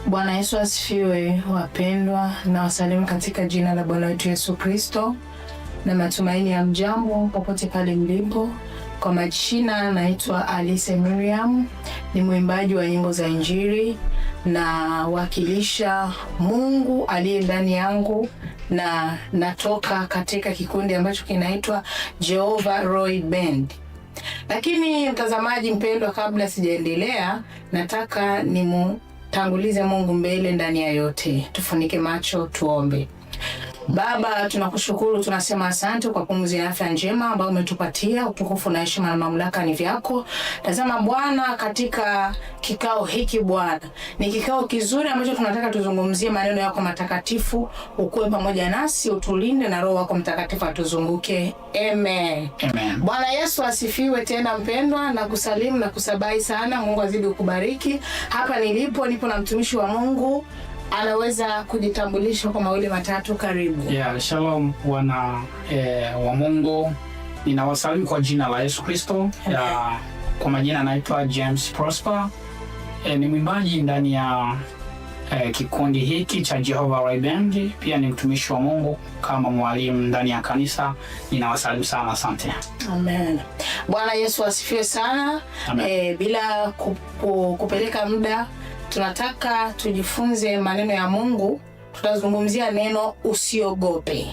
Bwana Yesu asifiwe, wapendwa, na wasalimu katika jina la Bwana wetu Yesu Kristo, na matumaini ya mjambo popote pale mlipo. Kwa majina naitwa Alice Miriam, ni mwimbaji wa nyimbo za Injili na wakilisha Mungu aliye ndani yangu, na natoka katika kikundi ambacho kinaitwa Jehovah Roy Band. Lakini mtazamaji mpendwa, kabla sijaendelea, nataka nimutangulize Mungu mbele ndani ya yote. Tufunike macho tuombe. Baba, tunakushukuru, tunasema asante kwa pumzi ya afya njema ambayo umetupatia. Utukufu na heshima na mamlaka ni vyako. Tazama Bwana, katika kikao hiki Bwana, ni kikao kizuri ambacho tunataka tuzungumzie maneno yako matakatifu. Ukuwe pamoja nasi, utulinde na Roho wako Mtakatifu atuzunguke. Amen. Amen. Bwana Yesu asifiwe tena mpendwa, na kusalimu na kusabai sana. Mungu azidi kukubariki. Hapa nilipo nipo na mtumishi wa Mungu, anaweza kujitambulisha kwa mawili matatu. Karibu. Yeah, shalom wana wa Mungu, ninawasalimu kwa jina la Yesu Kristo. Yeah, kwa majina naitwa James Prosper. Ni mwimbaji ndani ya kikundi hiki cha Jehovah Roy Band, pia ni mtumishi wa Mungu kama mwalimu ndani ya kanisa. Ninawasalimu sana, asante. Amen. Bwana Yesu asifiwe sana. Amen. Bila kupeleka muda, tunataka tujifunze maneno ya Mungu. Tutazungumzia neno usiogope,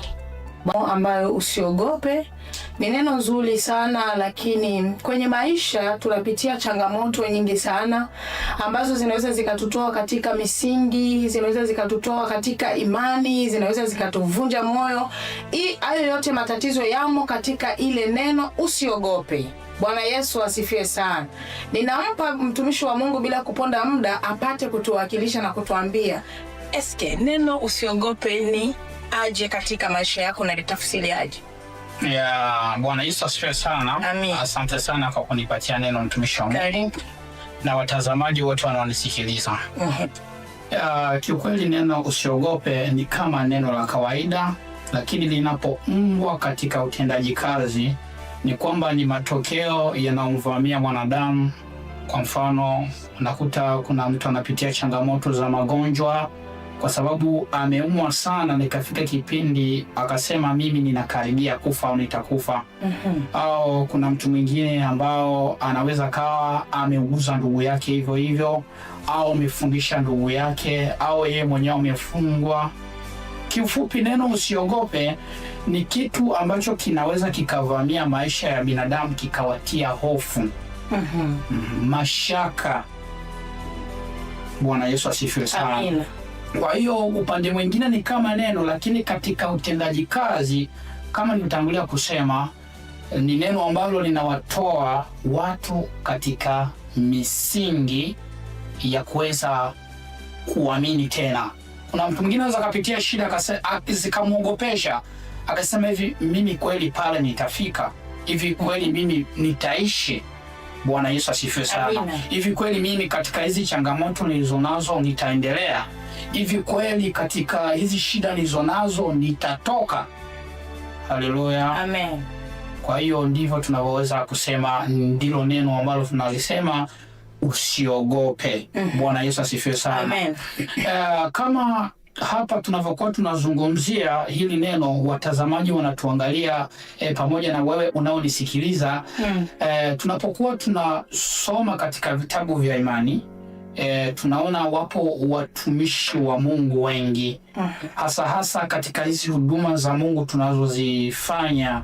ambayo usiogope ni neno nzuri sana, lakini kwenye maisha tunapitia changamoto nyingi sana ambazo zinaweza zikatutoa katika misingi, zinaweza zikatutoa katika imani, zinaweza zikatuvunja moyo. Hayo yote matatizo yamo katika ile neno usiogope. Bwana Yesu asifiwe sana. Ninampa mtumishi wa Mungu bila kuponda muda apate kutuwakilisha na kutuambia eske neno usiogope ni aje katika maisha yako na litafsiri aje? Yeah, Bwana Yesu asifiwe sana. Amin. Asante sana kwa kunipatia neno mtumishi wa Mungu Karibu. na watazamaji wote wanaonisikiliza. Kiukweli neno usiogope ni kama neno la kawaida, lakini linapoumbwa katika utendaji kazi ni kwamba ni matokeo yanayomvamia mwanadamu. Kwa mfano, unakuta kuna mtu anapitia changamoto za magonjwa kwa sababu ameumwa sana, na ikafika kipindi akasema mimi ninakaribia kufa au nitakufa. Au kuna mtu mwingine ambao anaweza kawa ameuguza ndugu yake hivyo hivyo, au amefundisha ndugu yake, au yeye mwenyewe amefungwa. Kiufupi, neno usiogope ni kitu ambacho kinaweza kikavamia maisha ya binadamu kikawatia hofu, mashaka. Bwana Yesu asifiwe sana. Amina. Kwa hiyo upande mwingine ni kama neno, lakini katika utendaji kazi, kama nilivyotangulia kusema, ni neno ambalo linawatoa watu katika misingi ya kuweza kuamini tena. Kuna mtu mwingine anaweza akapitia shida zikamwogopesha, akasema hivi, mimi kweli pale nitafika? Hivi kweli mimi nitaishi? Bwana Yesu asifiwe sana. Amina. Hivi kweli mimi katika hizi changamoto nilizonazo nitaendelea? Hivi kweli katika hizi shida nilizonazo nitatoka? Haleluya. Amen. Kwa hiyo ndivyo tunavyoweza kusema, ndilo neno ambalo tunalisema usiogope. Bwana Yesu asifiwe sana. Amen. Kama hapa tunavyokuwa tunazungumzia hili neno, watazamaji wanatuangalia pamoja na wewe unaonisikiliza. Tunapokuwa tunasoma katika vitabu vya imani tunaona wapo watumishi wa Mungu wengi, hasa hasa katika hizi huduma za Mungu tunazozifanya.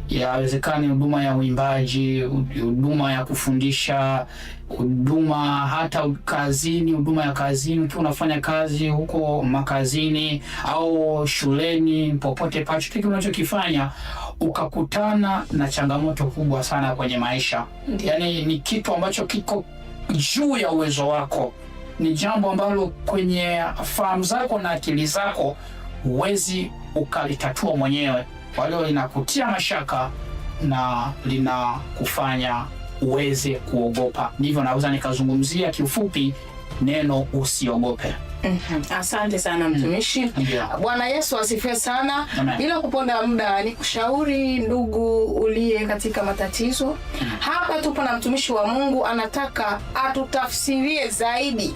Yawezekani huduma ya uimbaji, huduma ya kufundisha, huduma hata kazini, huduma ya kazini, ukiwa unafanya kazi huko makazini au shuleni, popote pale, chochote unachokifanya ukakutana na changamoto kubwa sana kwenye maisha. Yaani ni kitu ambacho kiko juu ya uwezo wako, ni jambo ambalo kwenye fahamu zako na akili zako huwezi ukalitatua mwenyewe. Kwa hiyo linakutia mashaka na linakufanya uweze kuogopa. Ndivyo naweza nikazungumzia kiufupi neno usiogope. Asante sana mtumishi. Ndio. Bwana Yesu asifiwe sana. Amen. Bila kuponda muda, nikushauri ndugu uliye katika matatizo. Hapa tupo na mtumishi wa Mungu, anataka atutafsirie zaidi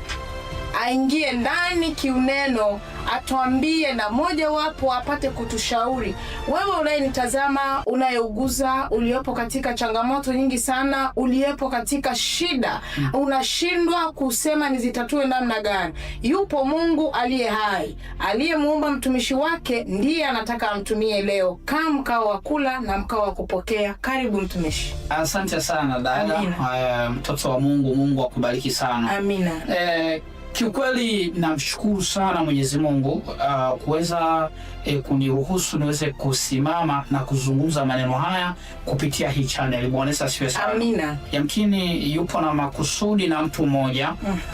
Aingie ndani kiuneno, atuambie na moja wapo apate kutushauri. Wewe unayenitazama, unayeuguza, uliopo katika changamoto nyingi sana, uliyepo katika shida, unashindwa kusema nizitatue namna gani, yupo Mungu aliye hai, aliyemuumba mtumishi wake, ndiye anataka amtumie leo. Kaa mkao wa kula na mkao wa kupokea. Karibu mtumishi. Asante sana dada, mtoto wa Mungu. Mungu akubariki sana. Amina. Kiukweli namshukuru sana Mwenyezi Mungu kuweza kuniruhusu niweze kusimama na kuzungumza maneno haya kupitia hii channel. Bwana Yesu asifiwe sana. Amina. Yamkini yupo na makusudi na mtu mmoja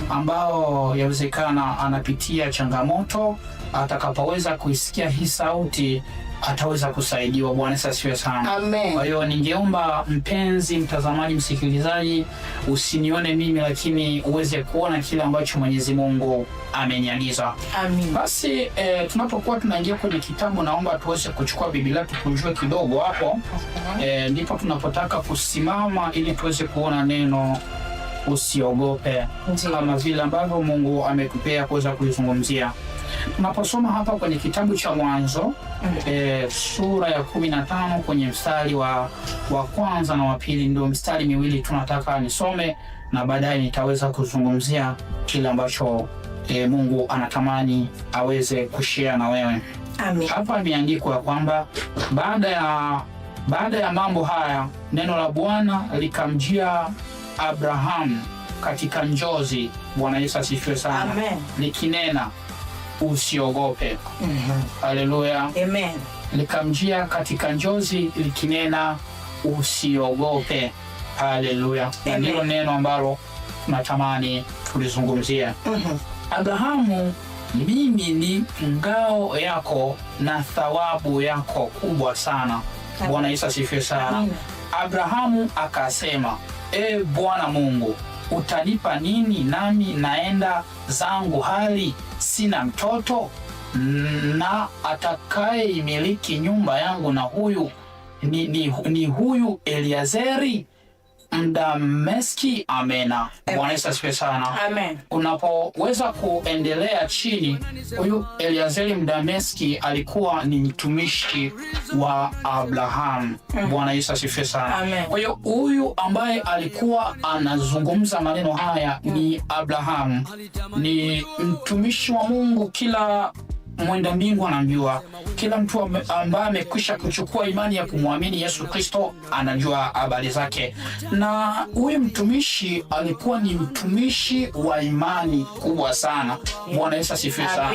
ambao yawezekana anapitia changamoto, atakapoweza kuisikia hii sauti ataweza kusaidiwa. Bwana Yesu asifiwe sana. Amen. Kwa hiyo ningeomba mpenzi mtazamaji, msikilizaji, usinione mimi, lakini uweze kuona kile ambacho Mwenyezi Mungu ameniagiza. Amin. Basi tunapokuwa tunaingia kwenye kitabu, naomba tuweze kuchukua Biblia tukunjue kidogo hapo. Ndipo tunapotaka kusimama ili tuweze kuona neno usiogope, kama vile ambavyo Mungu ametupea kuweza kulizungumzia. Tunaposoma hapa kwenye kitabu cha Mwanzo sura ya 15 kwenye mstari wa kwanza na wa pili, ndio mstari miwili tunataka nisome na baadaye nitaweza kuzungumzia kile ambacho Mungu anatamani aweze kushare na wewe. Amen. Hapa imeandikwa kwamba baada ya mambo haya neno la Bwana likamjia Abrahamu katika njozi. Bwana Yesu asifiwe sana. Amen. Likinena, usiogope. Haleluya. Amen. Likamjia katika njozi likinena, usiogope. Haleluya. Na ndilo neno ambalo natamani tulizungumzia. Abrahamu, mimi ni ngao yako na thawabu yako kubwa sana. Bwana Yesu asifiwe sana. Abrahamu akasema, E Bwana Mungu, utanipa nini nami naenda zangu hali sina mtoto, na atakayeimiliki nyumba yangu na huyu ni huyu Eliazeri Mdameski. Amena. Bwana Yesu asifiwe sana. Amen. Unapoweza kuendelea chini, huyu Eliazeri Mdameski alikuwa ni mtumishi wa Abrahamu. Bwana Yesu asifiwe sana. Kwa hiyo huyu ambaye alikuwa anazungumza maneno haya ni Abrahamu, ni mtumishi wa Mungu. Kila mwenda mbingu anamjua, kila mtu ambaye amekwisha kuchukua imani ya kumwamini Yesu Kristo anajua habari zake. Na huyu mtumishi alikuwa ni mtumishi wa imani kubwa sana. Bwana Yesu asifiwe sana.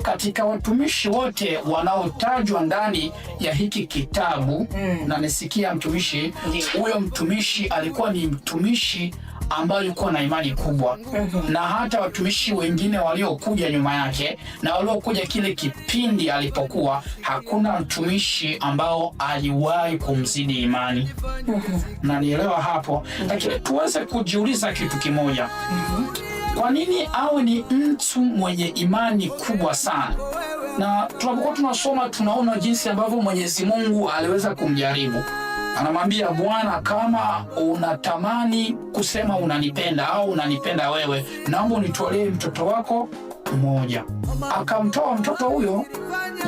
Katika watumishi wote wanaotajwa ndani ya hiki kitabu, na nisikia mtumishi huyo, mtumishi alikuwa ni mtumishi ambayo alikuwa na imani kubwa, na hata watumishi wengine waliokuja nyuma yake na waliokuja kile kipindi alipokuwa, hakuna mtumishi ambao aliwahi kumzidi imani. Na nielewa hapo, lakini tuweze kujiuliza kitu kimoja. Kwa nini awe ni mtu mwenye imani kubwa sana? Na tunapokuwa tunasoma tunaona jinsi ambavyo Mwenyezi Mungu aliweza kumjaribu. Anamwambia Bwana, kama unatamani kusema unanipenda au unanipenda wewe, naomba unitolee mtoto wako mmoja. Akamtoa mtoto huyo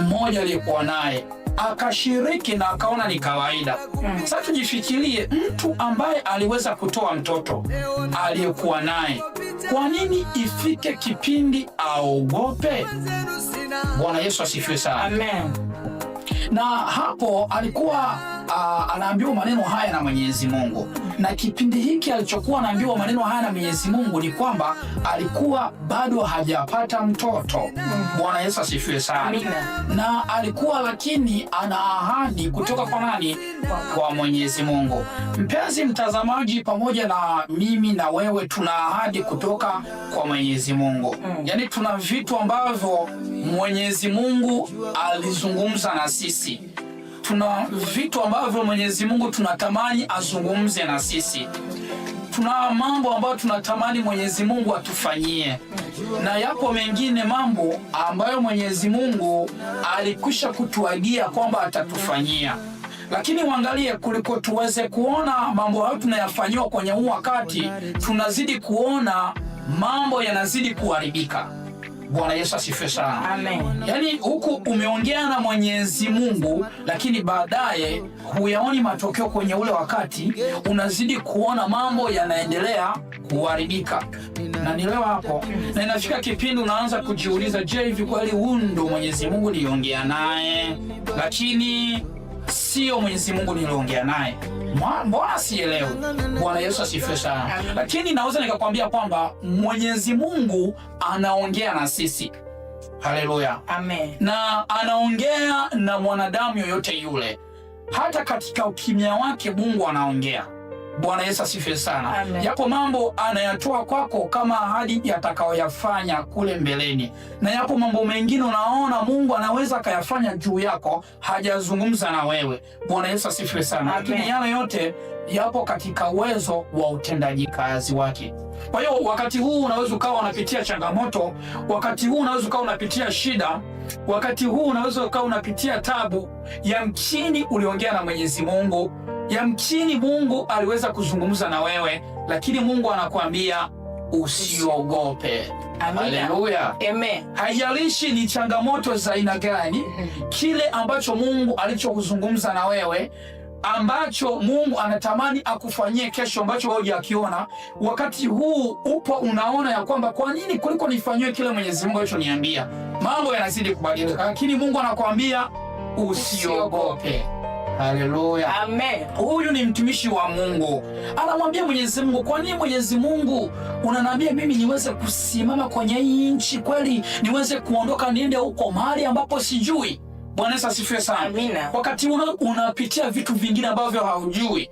mmoja aliyekuwa naye, akashiriki na akaona ni kawaida. Sasa tujifikirie, mtu ambaye aliweza kutoa mtoto aliyekuwa naye, kwa nini ifike kipindi aogope? Bwana Yesu asifiwe sana. Amen. Na hapo alikuwa anaambiwa maneno haya na Mwenyezi Mungu, na kipindi hiki alichokuwa anaambiwa maneno haya na Mwenyezi Mungu ni kwamba alikuwa bado hajapata mtoto. Bwana Yesu asifiwe sana. Amina. Na alikuwa lakini ana ahadi kutoka kwa nani? Kwa Mwenyezi Mungu. Mpenzi mtazamaji, pamoja na mimi na wewe tuna ahadi kutoka kwa Mwenyezi Mungu. Yaani tuna vitu ambavyo Mwenyezi Mungu alizungumza na sisi. Tuna vitu ambavyo Mwenyezi Mungu tunatamani azungumze na sisi. Tuna mambo ambayo tunatamani Mwenyezi Mungu atufanyie, na yapo mengine mambo ambayo Mwenyezi Mungu alikwisha kutuagia kwamba atatufanyia. Lakini uangalie, kuliko tuweze kuona mambo hayo tunayafanyiwa kwenye huu wakati, tunazidi kuona mambo yanazidi kuharibika. Bwana Yesu asifiwe sana. Amen. Yaani huku umeongea na Mwenyezi Mungu, lakini baadaye huyaoni matokeo kwenye ule wakati, unazidi kuona mambo yanaendelea kuharibika. Na nielewa hapo, na inafika kipindi unaanza kujiuliza, je, hivi kweli huyu ndo Mwenyezi Mungu niliongea naye? Lakini sio Mwenyezi Mungu niliongea naye, mbona sielewi? Bwana Yesu asifiwe sana. Lakini naweza nikakwambia kwamba Mwenyezi Mungu anaongea na sisi. Haleluya, amen. Na anaongea na mwanadamu yoyote yule, hata katika ukimya wake Mungu anaongea. Bwana Yesu asifiwe sana. Amen. Yapo mambo anayatoa kwako kama ahadi yatakayoyafanya kule mbeleni, na yapo mambo mengine unaona Mungu anaweza akayafanya juu yako, hajazungumza na wewe. Bwana Yesu asifiwe sana. Lakini yale yote yapo katika uwezo wa utendaji kazi wake. Kwa hiyo wakati huu unaweza ukawa unapitia changamoto, wakati huu unaweza ukawa unapitia shida, wakati huu unaweza ukawa unapitia tabu. Yamkini uliongea na Mwenyezi Mungu, yamkini Mungu aliweza kuzungumza na wewe, lakini Mungu anakuambia usiogope. Haleluya, amen. Haijalishi ni changamoto za aina gani, kile ambacho Mungu alichokuzungumza na wewe, ambacho Mungu anatamani akufanyie kesho, ambacho wewe hujakiona, wakati huu upo unaona ya kwamba kwa nini kuliko nifanyiwe kile Mwenyezi Mungu alichoniambia. Mambo yanazidi kubadilika, lakini Mungu anakuambia usiogope. Haleluya, amen. Huyu ni mtumishi wa Mungu, anamwambia Mwenyezi Mungu, kwa nini Mwenyezi Mungu unaniambia mimi niweze kusimama kwenye hii nchi kweli, niweze kuondoka niende huko mahali ambapo sijui? Bwana Yesu asifiwe sana. Amina. Wakati unapitia vitu vingine ambavyo haujui.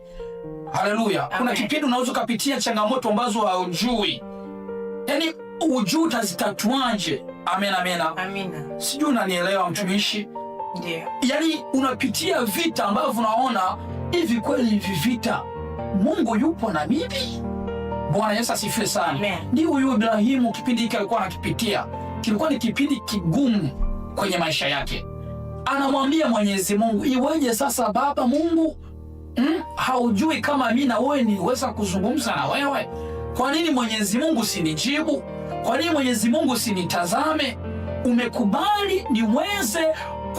Haleluya. Kuna kipindi unaweza ukapitia changamoto ambazo haujui, yaani hujui utazitatuaje. Amen, amena. Amina. Sijui unanielewa mtumishi? Ndiyo. Yaani unapitia vita ambavyo unaona hivi kweli hivi vita Mungu yupo na mimi? Bwana Yesu asifiwe sana. Ndio huyu Ibrahimu kipindi hiki alikuwa anakipitia, kilikuwa ni kipindi kigumu kwenye maisha yake. Anamwambia Mwenyezi Mungu, iweje sasa Baba Mungu, haujui kama mimi na wewe niweza kuzungumza na wewe? Kwa nini Mwenyezi Mungu sinijibu? Kwa nini Mwenyezi Mungu sinitazame? Umekubali niweze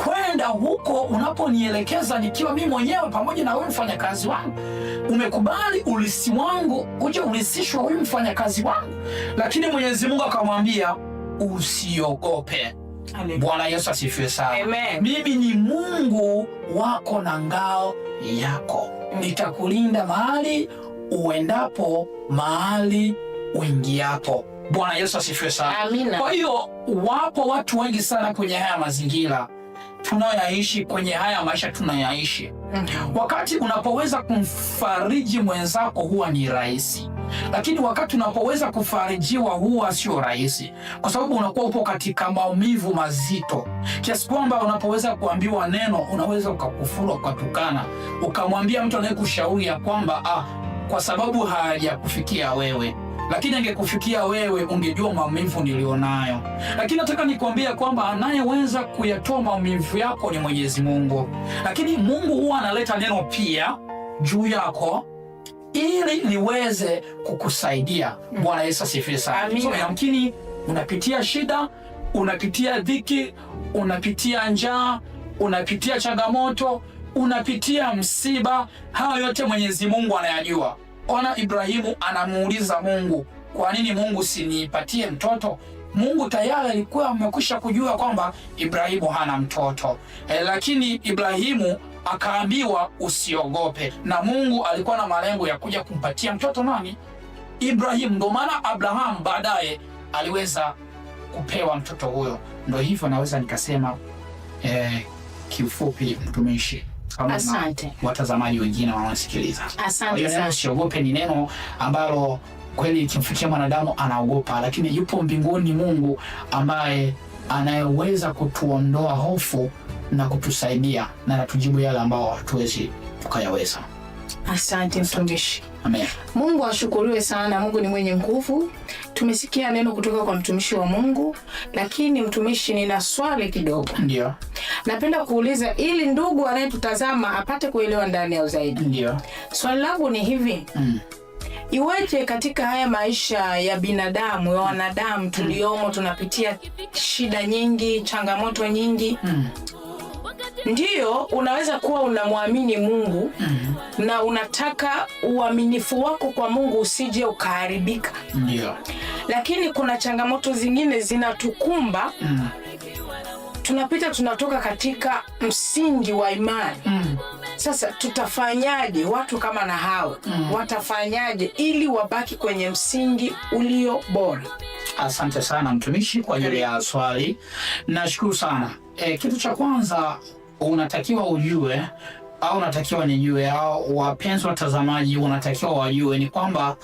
kwenda huko unaponielekeza nikiwa mimi mwenyewe pamoja na wewe mfanyakazi wangu. Umekubali ulisi wangu uje ulisishwa huyu mfanyakazi wangu. Lakini Mwenyezi Mungu akamwambia usiogope. Bwana Yesu asifiwe sana. Amen. Mimi ni Mungu wako na ngao yako. Nitakulinda mahali uendapo, mahali uingiapo. Bwana Yesu asifiwe sana. Amina. Kwa hiyo wapo watu wengi sana kwenye haya mazingira tunayoyaishi, kwenye haya maisha tunayoyaishi. Wakati unapoweza kumfariji mwenzako huwa ni rahisi, lakini wakati unapoweza kufarijiwa huwa sio rahisi, kwa sababu unakuwa upo katika maumivu mazito kiasi kwamba unapoweza kuambiwa neno unaweza ukakufuru, ukatukana, ukamwambia mtu anayekushauri ya kwamba kwa sababu hajakufikia wewe, lakini angekufikia wewe ungejua maumivu nilionayo. Lakini nataka nikwambie kwamba anayeweza kuyatoa maumivu yako ni Mwenyezi Mungu. Lakini Mungu huwa analeta neno pia juu yako ili liweze kukusaidia. Bwana Yesu asifiwe sana. So, yamkini unapitia shida, unapitia dhiki, unapitia njaa, unapitia changamoto, unapitia msiba. Hayo yote Mwenyezi Mungu anayajua. Ona, Ibrahimu anamuuliza Mungu, kwa nini Mungu sinipatie mtoto? Mungu tayari alikuwa amekwisha kujua kwamba Ibrahimu hana mtoto lakini Ibrahimu akaambiwa usiogope, na Mungu alikuwa na malengo ya kuja kumpatia mtoto nani? Ibrahimu. Ndio maana Abraham baadaye aliweza kupewa mtoto huyo. Ndio hivyo naweza nikasema kiufupi, mtumishi. Asante. Watazamaji wengine wanaosikiliza. Asante sana. Usiogope ni neno ambalo kweli ikimfikia mwanadamu anaogopa, lakini yupo mbinguni Mungu ambaye anayeweza kutuondoa hofu na kutusaidia na anatujibu yale ambao hatuwezi tukayaweza. Asante mtumishi. Amen. Mungu ashukuriwe sana. Mungu ni mwenye nguvu. Tumesikia neno kutoka kwa mtumishi wa Mungu, lakini mtumishi, nina swali kidogo. Ndio. Napenda kuuliza ili ndugu anayetutazama apate kuelewa ndani ya zaidi. Ndio. Swali langu ni hivi. Iweje katika haya maisha ya binadamu, ya wanadamu tuliomo, tunapitia shida nyingi, changamoto nyingi. Ndiyo, unaweza kuwa unamwamini Mungu na unataka uaminifu wako kwa Mungu usije ukaharibika. Ndio. Lakini kuna changamoto zingine zinatukumba. Tunapita, tunatoka katika msingi wa imani. Sasa tutafanyaje? Watu kama na hao watafanyaje ili wabaki kwenye msingi ulio bora? Asante sana mtumishi kwa ajili ya swali, nashukuru sana. Kitu cha kwanza unatakiwa ujue au unatakiwa nijue au wapenzi watazamaji unatakiwa wajue ni kwamba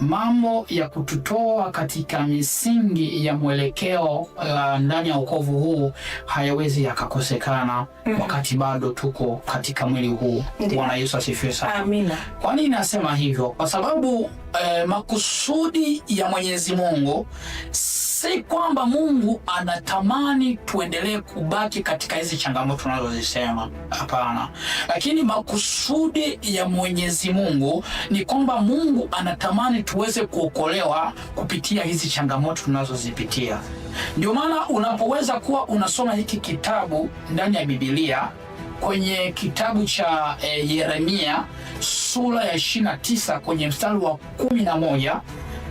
mambo ya kututoa katika misingi ya mwelekeo ndani ya wokovu huu hayawezi yakakosekana wakati bado tuko katika mwili huu. Bwana Yesu asifiwe sana. Amina. Kwa nini nasema hivyo? Kwa sababu makusudi ya Mwenyezi Mungu si kwamba Mungu anatamani tuendelee kubaki katika hizi changamoto tunazozisema, hapana. Lakini makusudi ya Mwenyezi Mungu ni kwamba Mungu anatamani tuweze kuokolewa kupitia hizi changamoto tunazozipitia. Ndio maana unapoweza kuwa unasoma hiki kitabu ndani ya Biblia kwenye kitabu cha Yeremia sura ya 29 kwenye mstari wa 11,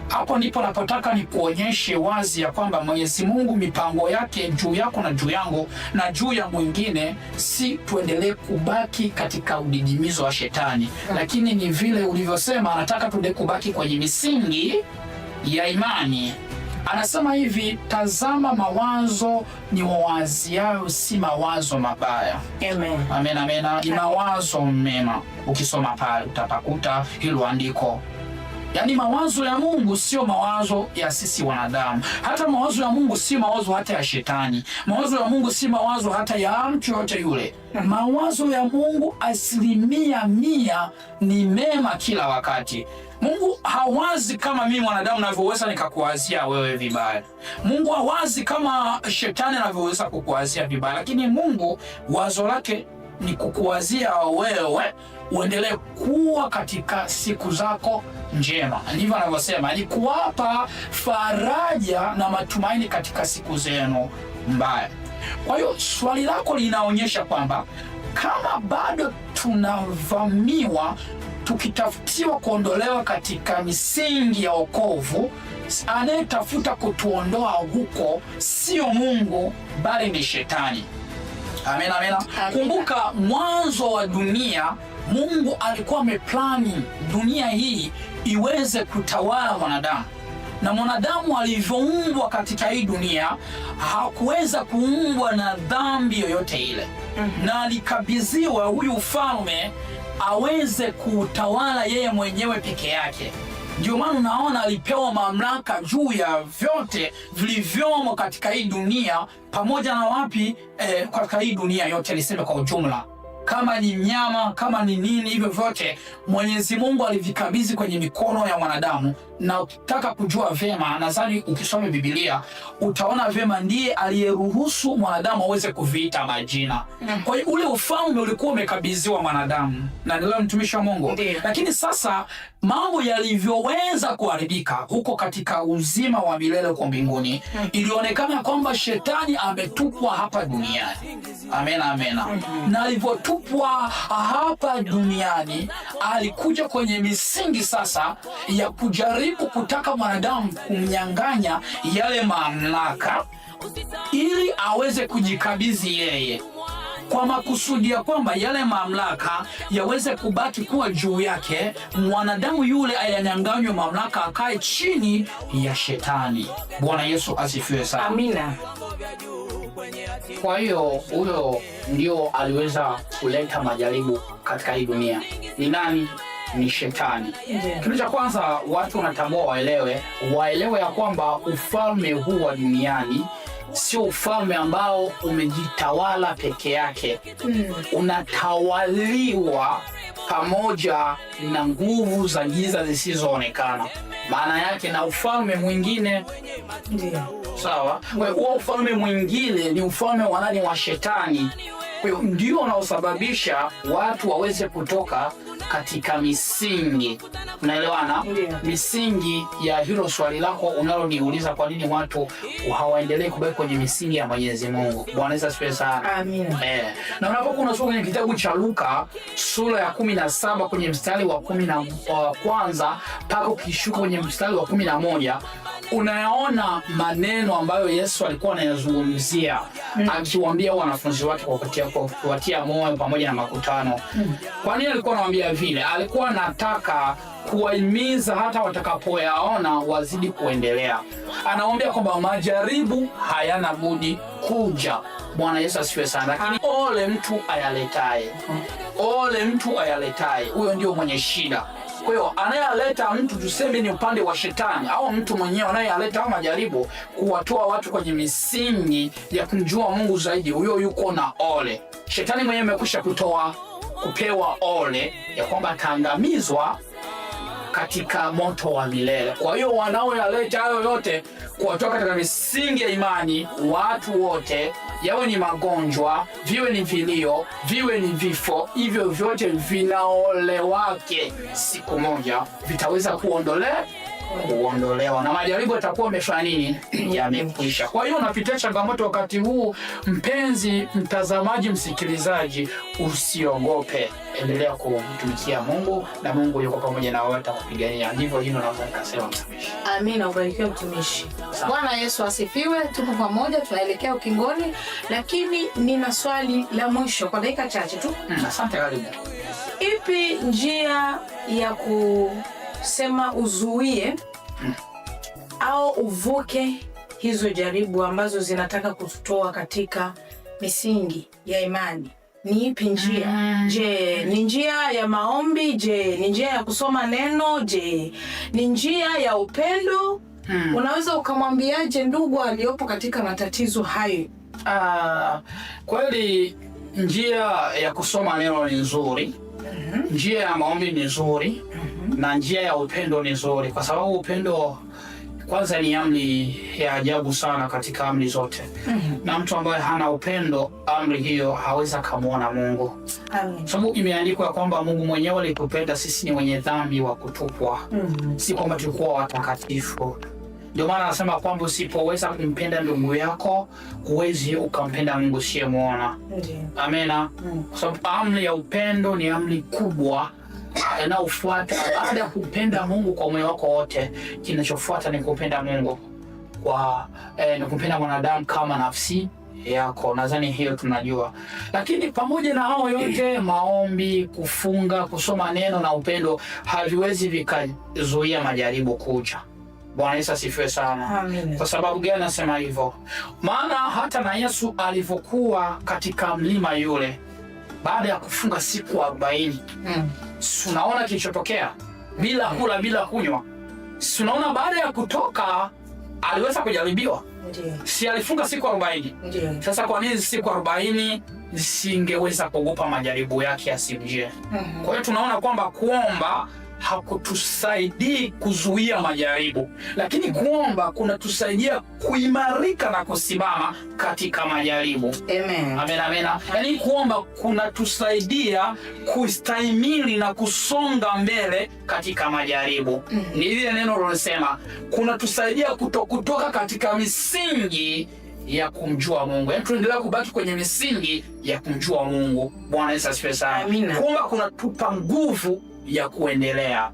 hapo ndipo napotaka nikuonyeshe wazi ya kwamba Mwenyezi Mungu mipango yake juu yako na juu yangu na juu ya mwingine si tuendelee kubaki katika udidimizo wa shetani, lakini ni vile ulivyosema, anataka tuendelee kubaki kwenye misingi ya imani. Anasema hivi, tazama mawazo ni wawaziayo si mawazo mabaya. Amen. Amen, amen. Ni mawazo mema. Ukisoma pale utapakuta hilo andiko. Yaani mawazo ya Mungu sio mawazo ya sisi wanadamu. Hata mawazo ya Mungu si mawazo hata ya shetani. Mawazo ya Mungu si mawazo hata ya mtu yote yule. Mawazo ya Mungu 100% ni mema kila wakati. Mungu hawazi kama mimi mwanadamu navyoweza nikakuwazia wewe vibaya. Mungu hawazi kama shetani anavyoweza kukuwazia vibaya, lakini Mungu wazo lake ni kukuwazia wewe uendelee kuwa katika siku zako njema. Ndivyo anavyosema, ni kuwapa faraja na matumaini katika siku zenu mbaya. Kwa hiyo swali lako linaonyesha kwamba kama bado tunavamiwa tukitafutiwa kuondolewa katika misingi ya wokovu, anayetafuta kutuondoa huko sio Mungu bali ni shetani. Amina, amina. Kumbuka mwanzo wa dunia Mungu alikuwa ameplani dunia hii iweze kutawala mwanadamu, na mwanadamu alivyoumbwa katika hii dunia hakuweza kuumbwa na dhambi yoyote ile, na alikabidhiwa huyu ufalme aweze kuutawala yeye mwenyewe peke yake. Ndio maana unaona alipewa mamlaka juu ya vyote vilivyomo katika hii dunia, pamoja na wapi, katika hii dunia yote, niseme kwa ujumla, kama ni mnyama, kama ni nini, hivyo vyote Mwenyezi Mungu alivikabidhi kwenye mikono ya mwanadamu. Na ukitaka kujua vyema, nadhani ukisoma Biblia utaona vyema, ndiye aliyeruhusu mwanadamu aweze kuviita majina. Kwa hiyo ule ufalme ulikuwa umekabidhiwa mwanadamu, na ndio mtumishi wa Mungu. Ndiyo. Lakini sasa mambo yalivyoweza kuharibika huko katika uzima wa milele huko mbinguni, ilionekana kwamba shetani ametupwa hapa duniani. Amena, amena. Na alivyotupwa hapa duniani, alikuja kwenye misingi sasa ya kujaribu kutaka mwanadamu kumnyang'anya yale mamlaka ili aweze kujikabidhi yeye kwa makusudi ya kwamba yale mamlaka yaweze kubaki kuwa juu yake, mwanadamu yule ayanyang'anywe mamlaka, akae chini ya shetani. Bwana Yesu asifiwe sana. Amina. Kwa hiyo huyo ndio aliweza kuleta majaribu katika hii dunia. Ni nani? Ni shetani. Kitu cha kwanza watu wanatambua, waelewe ya kwamba ufalme huu wa duniani sio ufalme ambao umejitawala peke yake. Unatawaliwa pamoja na nguvu za giza zisizoonekana, maana yake na ufalme mwingine. Ndiyo. Sawa. Kwa hiyo huo ufalme mwingine ni ufalme wa nani? Wa shetani. Kwa hiyo ndio unaosababisha watu waweze kutoka katika misingi. Unaelewana? Misingi ya hilo swali lako unaloniuliza, kwa nini watu hawaendelei kubaki kwenye misingi ya Mwenyezi Mungu. Bwana Yesu asifiwe sana. Amina. Na unapokuwa unasoma kwenye kitabu cha Luka sura ya 17 kwenye mstari wa 11 mpaka ukishuka kwenye mstari wa 11 unayaona maneno ambayo Yesu alikuwa anayazungumzia akiwaambia wanafunzi wake kwa kuwatia moyo pamoja na makutano. Kwa nini alikuwa anawaambia vile? Alikuwa anataka kuwahimiza hata watakapoyaona wazidi kuendelea. Anawaambia kwamba majaribu hayana budi kuja. Bwana Yesu asifiwe sana. Lakini ole mtu ayaletaye, ole mtu ayaletaye, huyo ndio mwenye shida. Kwa hiyo anayaleta mtu, tuseme ni upande wa shetani au mtu mwenyewe anayaleta majaribu kuwatoa watu kwenye misingi ya kumjua Mungu zaidi, huyo yuko na ole. Shetani mwenyewe amekwisha kupewa ole ya kwamba ataangamizwa katika moto wa milele. Kwa hiyo wanaoyaleta hayo yote kuwatoa katika misingi ya imani watu wote, yawe ni magonjwa, viwe ni vilio, viwe ni vifo, hivyo vyote vinaole wake siku moja vitaweza kuondolewa na majaribu yatakuwa yamefanya nini? Yamekwisha. Kwa hiyo unapitia changamoto wakati huu, mpenzi mtazamaji, msikilizaji, usiogope, endelea kumtumikia Mungu na Mungu yuko pamoja na wewe, atakupigania. Ndivyo hilo naweza nikasema, mtumishi. Amina, ubarikiwe mtumishi. Bwana Yesu asifiwe. Tupo pamoja, tunaelekea ukingoni, lakini nina swali la mwisho kwa dakika chache tu. Asante, karibu. Ipi njia ya kusema uzuie au uvuke hizo jaribu ambazo zinataka kututoa katika misingi ya imani? Ni ipi njia? Je, ni njia ya maombi? Je, ni njia ya kusoma neno? Je, ni njia ya upendo? Unaweza ukamwambiaje ndugu aliyopo katika matatizo hayo? Kweli njia ya kusoma neno ni nzuri. Njia ya maombi ni nzuri. Na njia ya upendo ni nzuri, kwa sababu upendo kwanza ni amri ya ajabu sana katika amri zote. Na mtu ambaye hana upendo, amri hiyo hawezi akamwona Mungu. Sababu imeandikwa kwamba Mungu mwenyewe alitupenda sisi, ni wenye dhambi wa kutupwa. Si kwamba tulikuwa watakatifu. Ndio maana anasema kwamba usipoweza kumpenda ndugu yako huwezi ukampenda Mungu usiyemwona. Amena. Kwa sababu amri ya upendo ni amri kubwa inayofuata baada ya kupenda Mungu kwa moyo wako wote. Kinachofuata ni kupenda Mungu kwa ni kupenda mwanadamu kama nafsi yako. Nadhani hiyo tunajua, lakini pamoja na hao yote, maombi, kufunga, kusoma neno na upendo haviwezi vikazuia majaribu kuja. Bwana Yesu asifiwe sana. Amina. Kwa sababu gani nasema hivyo? Maana hata na Yesu alivyokuwa katika mlima yule baada ya kufunga siku 40, tunaona kilichotokea, bila kula bila kunywa. Tunaona baada ya kutoka aliweza kujaribiwa. Si alifunga siku 40? Sasa kwa nini siku 40 zisingeweza kuogopa majaribu yake yasimjie? Kwa hiyo tunaona kwamba kuomba hakutusaidii kuzuia majaribu, lakini kuomba kunatusaidia kuimarika na kusimama katika majaribu. Amen. Amen, amen. Yaani kuomba kunatusaidia kustahimili na kusonga mbele katika majaribu. Ni ile neno lilosema, kunatusaidia kutokutoka katika misingi ya kumjua Mungu. Yaani tunaendelea kubaki kwenye misingi ya kumjua Mungu. Bwana Yesu asifiwe sana. Amina. Kuomba kunatupa nguvu ya kuendelea.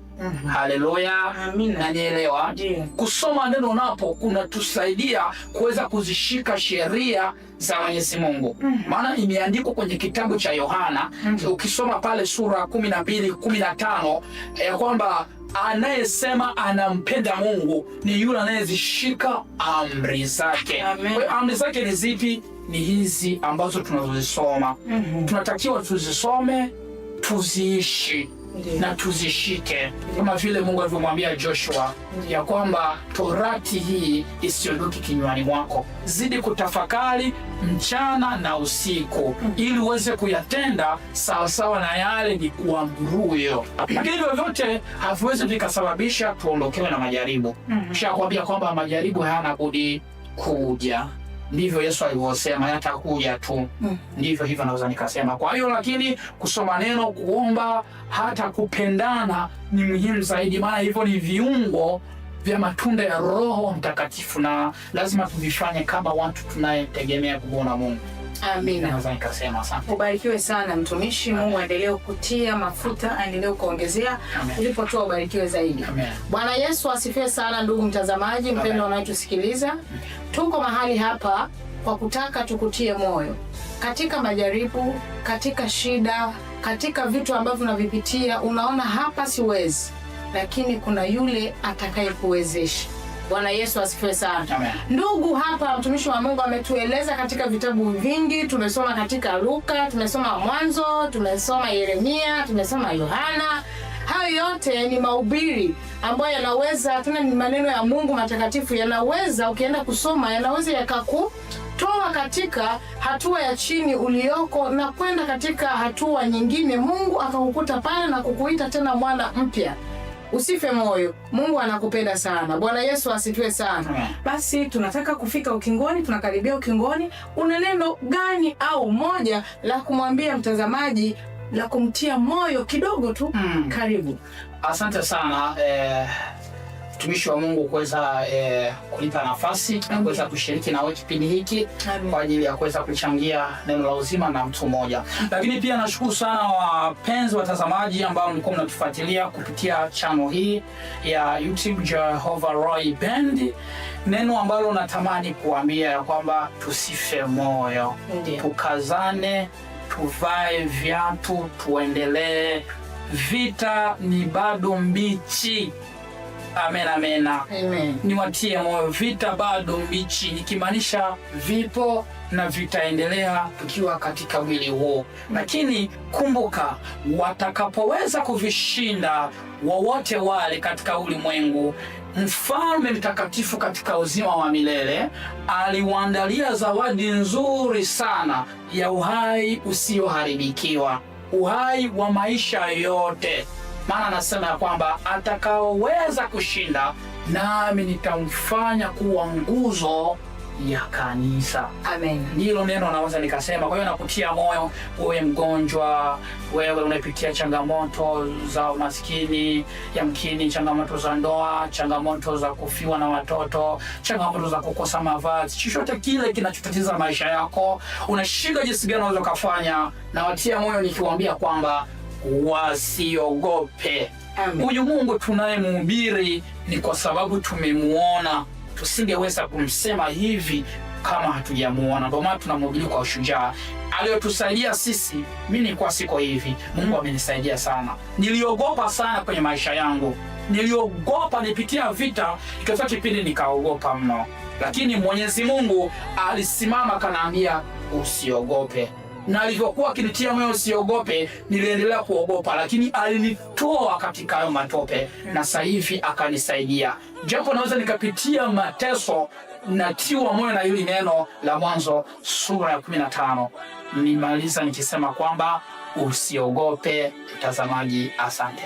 Haleluya. Amina. Nanielewa. Kusoma neno napo kunatusaidia kuweza kuzishika sheria za Mwenyezi Mungu. Maana imeandikwa kwenye kitabu cha Yohana, ukisoma pale sura 12 15 ya kwamba anayesema anampenda Mungu ni yule anayezishika amri zake. Amen. Kwa hiyo amri zake ni zipi? Ni hizi ambazo tunazozisoma. Tunatakiwa tuzisome, tuziishi na tuzishike, kama vile Mungu alivyomwambia Joshua ya kwamba torati hii isiondoke kinywani mwako, zidi kutafakari mchana na usiku, ili uweze kuyatenda sawasawa na yale ni kuamruyo. Lakini hivyo vyote haviwezi vikasababisha tuondokewe na majaribu. Shakwambia kwamba majaribu hayana budi kuja. Ndivyo Yesu alivyosema, yatakuja tu. Ndivyo hivyo naweza nikasema. Kwa hiyo lakini kusoma neno, kuomba, hata kupendana ni muhimu zaidi, maana hivyo ni viungo vya matunda ya Roho Mtakatifu na lazima tuvifanye kama watu tunayetegemea kumwona Mungu. Amina. Naweza nikasema asante. Ubarikiwe sana mtumishi. Mungu aendelee kutia mafuta, aendelee kuongezea ulipotoa, ubarikiwe zaidi. Amen. Bwana Yesu asifiwe sana, ndugu mtazamaji mpendwa unayetusikiliza. Tuko mahali hapa kwa kutaka tukutie moyo katika majaribu, katika shida, katika vitu ambavyo unavipitia, unaona hapa siwezi, lakini kuna yule atakayekuwezesha. Bwana Yesu asifiwe sana. Amen. Ndugu, hapa mtumishi wa Mungu ametueleza katika vitabu vingi. Tumesoma katika Luka, tumesoma Mwanzo, tumesoma Yeremia, tumesoma Yohana. Hayo yote ni mahubiri ambayo yanaweza, tena ni maneno ya Mungu matakatifu, yanaweza ukienda kusoma, yanaweza yakakutoa katika hatua ya chini uliyoko na kwenda katika hatua nyingine. Mungu akakukuta pale na kukuita tena mwana mpya. Usife moyo, Mungu anakupenda sana. Bwana Yesu asifiwe sana. Amen. Basi tunataka kufika ukingoni, tunakaribia ukingoni. Una neno gani au moja la kumwambia mtazamaji la kumtia moyo kidogo tu? Karibu. Asante sana mtumishi wa Mungu kuweza kunipa nafasi na kuweza kushiriki na wewe kipindi hiki Amen. kwa ajili ya kuweza kuchangia neno la uzima na mtu mmoja. Lakini pia nashukuru sana wapenzi watazamaji ambao mlikuwa mnatufuatilia kupitia channel hii ya YouTube Jehovah Roy Band. Neno ambalo natamani kuambia ya kwamba tusife moyo, Ndiyo. tukazane, tuvae viatu, tuendelee. Vita ni bado mbichi. Amen, amena. Amen. Niwatie moyo, vita bado mbichi, nikimaanisha vipo na vitaendelea tukiwa katika mwili huo, lakini kumbuka, watakapoweza kuvishinda wowote wale katika ulimwengu, mfalme mtakatifu katika uzima wa milele aliwaandalia zawadi nzuri sana ya uhai usioharibikiwa, uhai wa maisha yote. Maana anasema ya kwamba atakaoweza kushinda, nami nitamfanya kuwa nguzo ya kanisa. Amen. Ndilo neno naweza nikasema. Kwa hiyo nakutia moyo, wewe mgonjwa, wewe unapitia changamoto za umaskini, yamkini changamoto za ndoa, changamoto za kufiwa na watoto, changamoto za kukosa mavazi, chochote kile kinachotatiza maisha yako, unashindwa jinsi gani unaweza ukafanya, nawatia moyo nikiwaambia kwamba wasiogope. Amen. Huyu Mungu tunayemhubiri ni kwa sababu tumemuona. Tusingeweza kumsema hivi kama hatujamuona. Ndio maana tunamhubiri kwa ushujaa. Aliyotusaidia sisi, mimi nilikuwa siko hivi, Mungu amenisaidia sana. Niliogopa sana kwenye maisha yangu, niliogopa, nipitia vita, ikafika kipindi nikaogopa mno, lakini Mwenyezi Mungu alisimama akaniambia usiogope na alivyokuwa akinitia moyo usiogope, niliendelea kuogopa, lakini alinitoa katika hayo matope na sasa hivi akanisaidia. Japo naweza nikapitia mateso, natiwa moyo na hili neno la Mwanzo sura ya 15. Nimaliza nikisema kwamba usiogope, mtazamaji. Asante.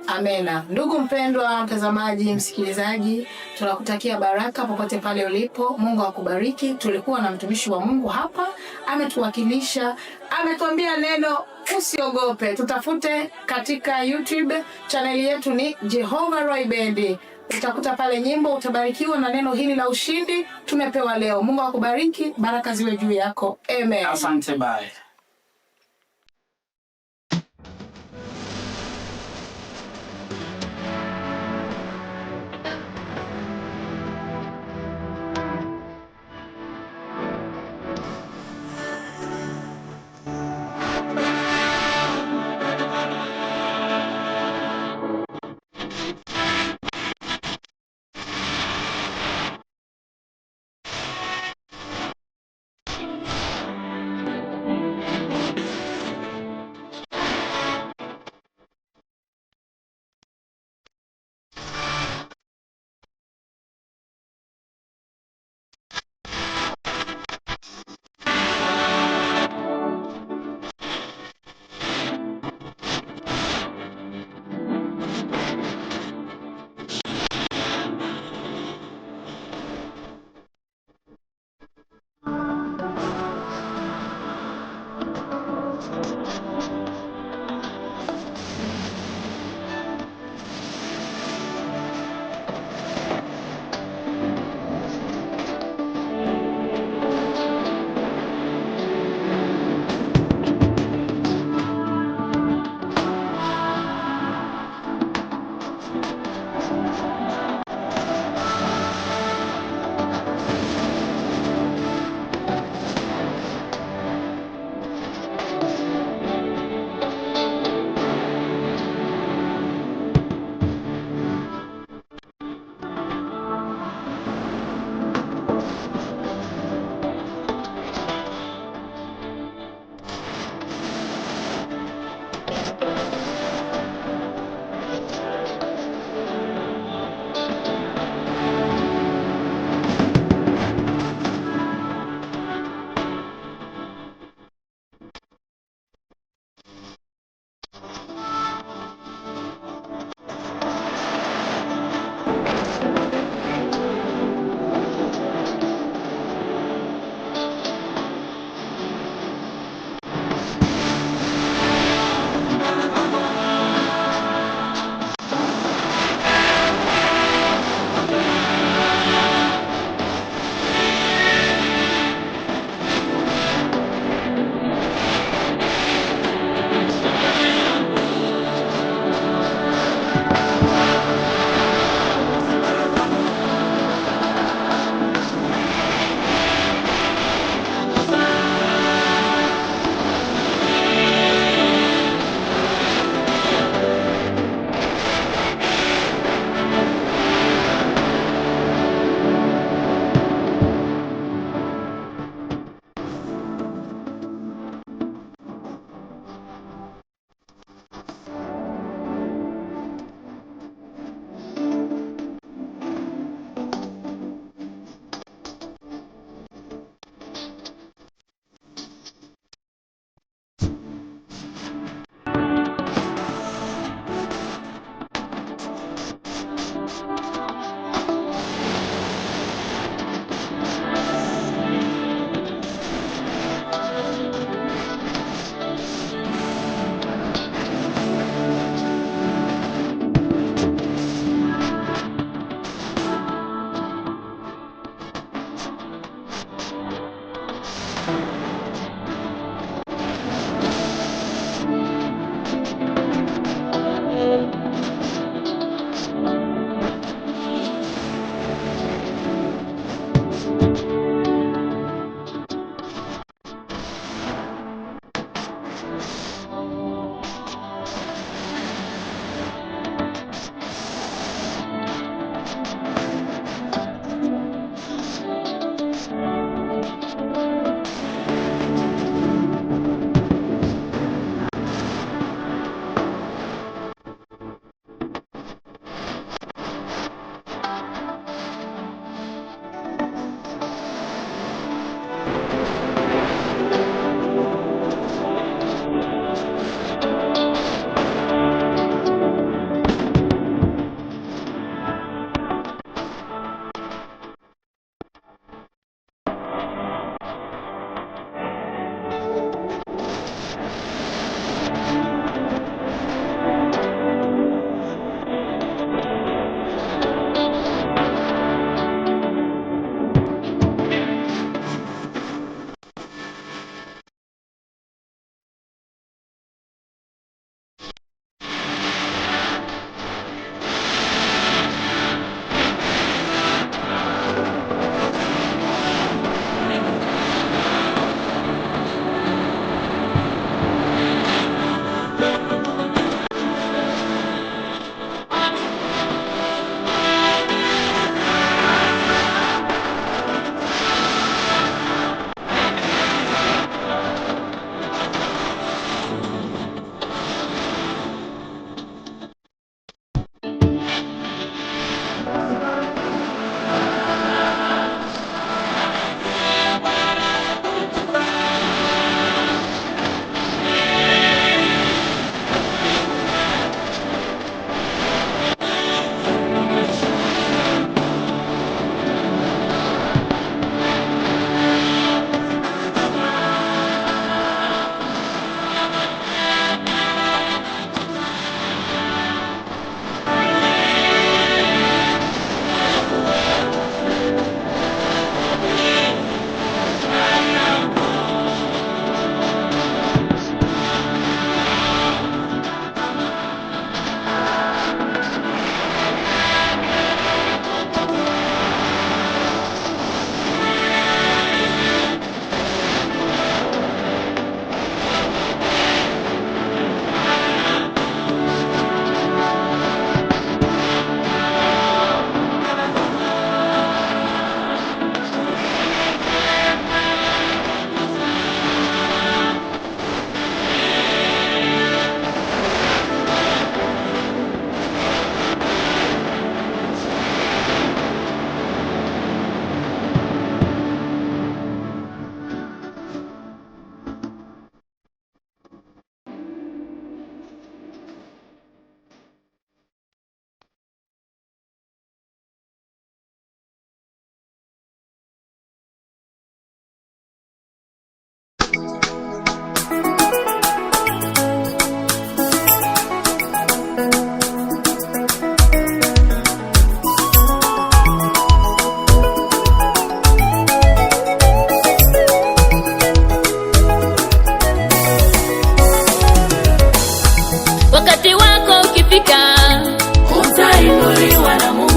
Amena. Ndugu mpendwa mtazamaji, msikilizaji, tunakutakia baraka popote pale ulipo. Mungu akubariki. Tulikuwa na mtumishi wa Mungu hapa, ametuwakilisha, ametuambia neno usiogope. Tutafute katika YouTube chaneli yetu ni Jehovah Roy Band. Utakuta pale nyimbo, utabarikiwa na neno hili la ushindi tumepewa leo. Mungu akubariki, baraka ziwe juu yako. Amen. Asante, bye.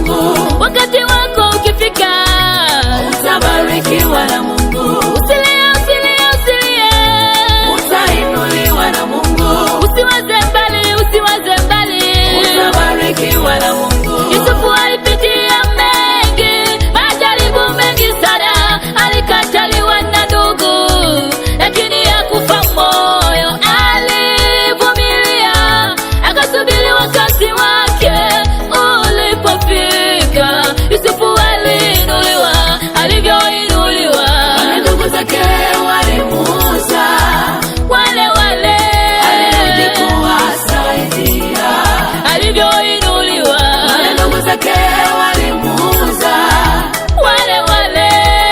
Mungu. Wakati wako ukifika, utabarikiwa na Mungu. Usilie, usilie, usilie, utainuliwa na Mungu. Usiwaze mbali, usiwaze mbali, utabarikiwa na Mungu. Yusufu alipitia mengi, majaribu mengi sana, alikataliwa na ndugu, lakini hakufa moyo, alivumilia, akasubiri wakati wake ulipofika. Yusufu aliinuliwa, alivyoinuliwa, ndugu zake walimuuza, wale wale alirudi kuwasaidia, alivyoinuliwa, ndugu zake walimuuza, wale wale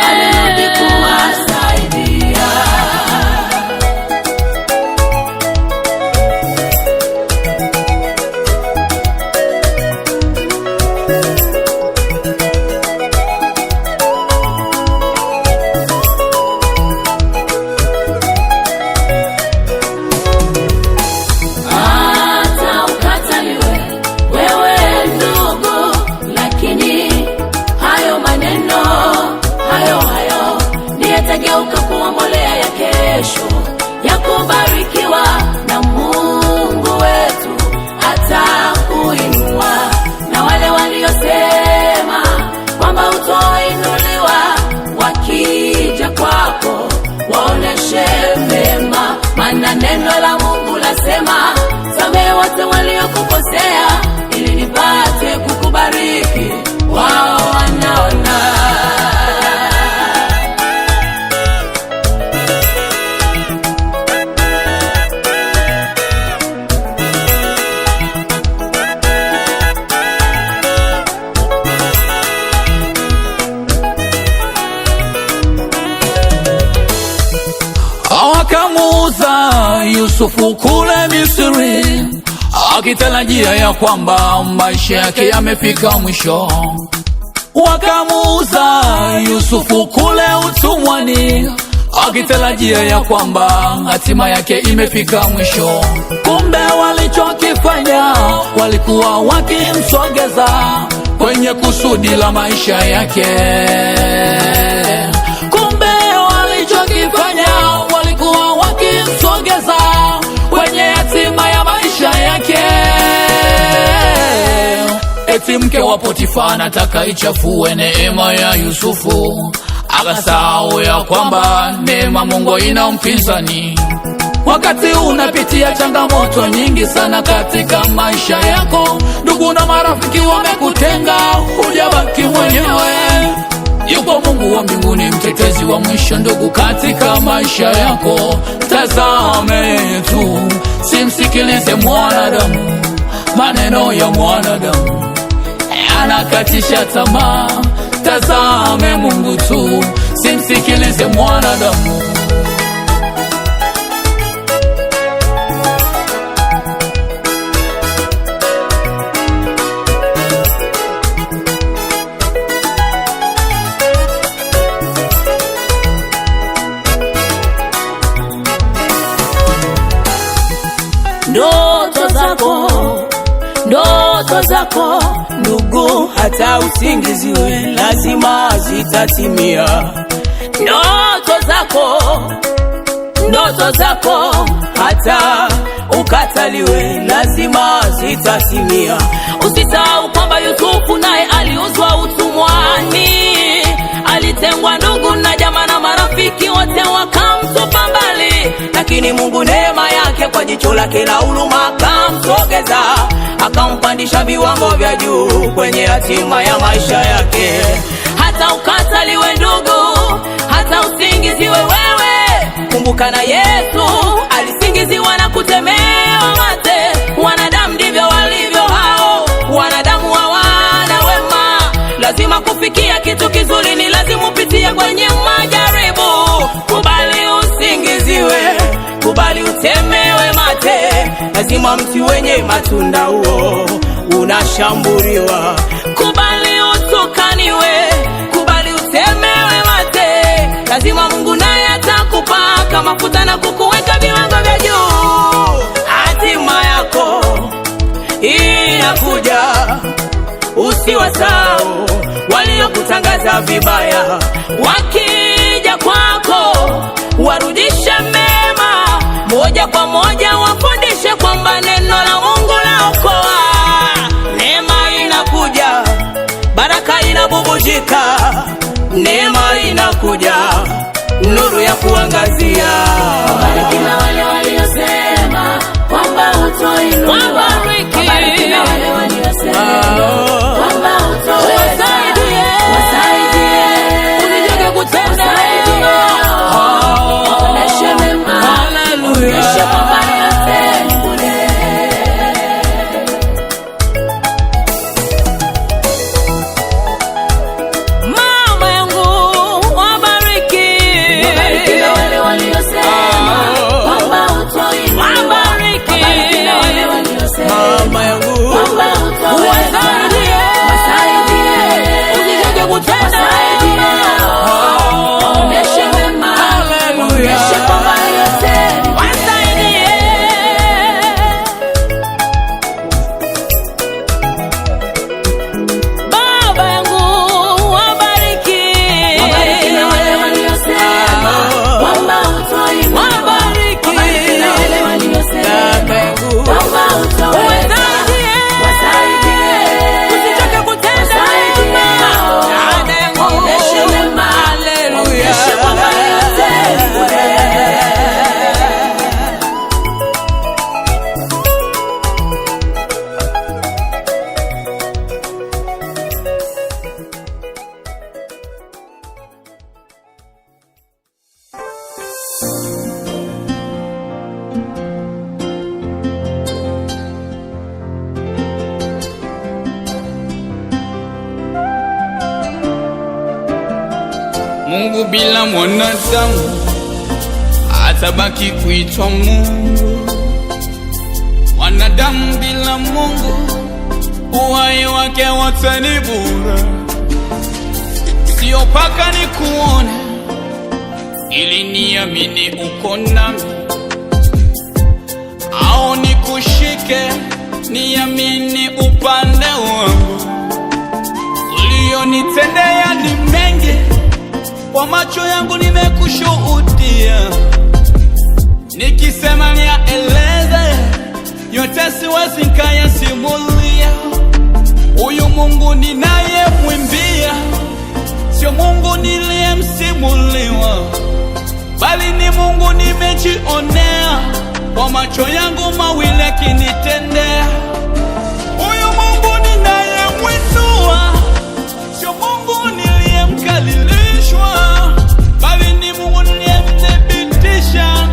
alirudi kuwasaidia. Hata ukataliwe wewe ndugu, lakini hayo maneno hayo hayo ndiye yatageuka kuwa mbolea ya kesho ya kubarikiwa na Mungu wetu, atakuinua. Na wale waliosema kwamba utoinuliwa, wakija kwako waoneshe mema, maana neno la Mungu lasema, samehe wote waliokukosea, ili nipate kukubariki. Wao wanaona. Wakamuuza Yusufu kule Misri, akitarajia ya kwamba maisha yake yamefika mwisho. Wakamuuza Yusufu kule utumwani, akitarajia ya kwamba hatima yake imefika mwisho. Kumbe walichokifanya walikuwa wakimsogeza kwenye kusudi la maisha yake. Kumbe walichokifanya walikuwa wakimsogeza kwenye hatima ya maisha yake. Eti mke wa Potifa anataka ichafue neema ya Yusufu, akasahau ya kwamba neema Mungu ina mpinzani. Wakati unapitia changamoto nyingi sana katika maisha yako, ndugu na marafiki wamekutenga, hujabaki mwenyewe. Yupo Mungu wa mbinguni, mtetezi wa mwisho, ndugu, katika maisha yako. Tazame tu, simsikilize mwanadamu, maneno ya mwanadamu anakatisha tamaa. Tazame Mungu tu, simsikilize mwanadamu. Ndoto zako, ndoto zako ndugu, hata usingiziwe lazima zitatimia. Ndoto zako, ndoto zako, hata ukataliwe lazima zitatimia. Usisahau kwamba Yusufu naye aliuzwa utumwani, alitengwa ndugu na jamaa na marafiki wote wakamtupa mbali, lakini Mungu neema yake kwa jicho lake la huruma akamsogeza, akampandisha viwango vya juu kwenye hatima ya maisha yake. Hata ukataliwe ndugu, hata usingiziwe wewe, kumbuka na Yesu alisingiziwa na kutemewa mate. Wanadamu ndivyo walivyo hao, wanadamu hawana wema. Lazima kufikia kitu kizuri ni lazima upitie kwenye majaribu. Kubali usingiziwe, kubali utemewe mate, lazima mti wenye matunda huo unashambuliwa. Kubali utukaniwe, kubali utemewe mate, lazima Mungu naye atakupaka mafuta na kukuweka viwango vya juu. Hatima yako inakuja, usiwasi Wasahau waliokutangaza vibaya, wakija kwako warudishe mema, moja kwa moja wafundishe kwamba neno la Mungu laokoa. Neema inakuja, baraka inabubujika, neema inakuja, nuru ya kuangazia. Wabariki na wale waliosema kwamba hutoinuliwa. Wabariki. Wabariki na wale waliosema kwamba hutoweza. Wasaidie. Wasaidie. Usijenge kutenda Wasaidie. mema. Waoneshe mema. Hallelujah. Waoneshe kwamba yote ni bure. Mama yangu wabariki. Wabariki na wale waliosema kwamba hutoinuliwa. Wabariki. Wabariki na wale waliosema Mama yangu kwamba hutoweza. Wasaidie. Wasaidie. Usijenge kutenda Wasaidie. mema. Waoneshe mema. Hallelujah. Waoneshe kwamba yote ni bure. Wasaidie. Baba yangu wabariki. Wabariki na wale waliosema kwamba hutoinuliwa. Wabariki. Wabariki na wale waliosema Baba yangu kwamba hutoweza. Wasaidie. Wasaidie. Usichoke kutenda Wasaidie. mema. Dada yangu. Waoneshe mema. Hallelujah. Waoneshe kwamba yote ni bure. Mungu bila mwanadamu atabaki kuitwa Mungu. Mwanadamu bila Mungu uhai wake wote ni bure. Sio paka nikuone ili niamini uko nami, au nikushike niamini upande wangu. Ulionitendea ni mengi, kwa macho yangu nimekushuhudia. Nikisema niyaeleze yote, siwezi nikayasimulia. Huyu Mungu ninayemwimbia sio Mungu niliyemsimuliwa, bali ni Mungu nimejionea kwa macho yangu mawili akinitendea. Huyu Mungu ninayemwinua sio Mungu niliyemkalilishwa, bali ni Mungu niliyemthibitisha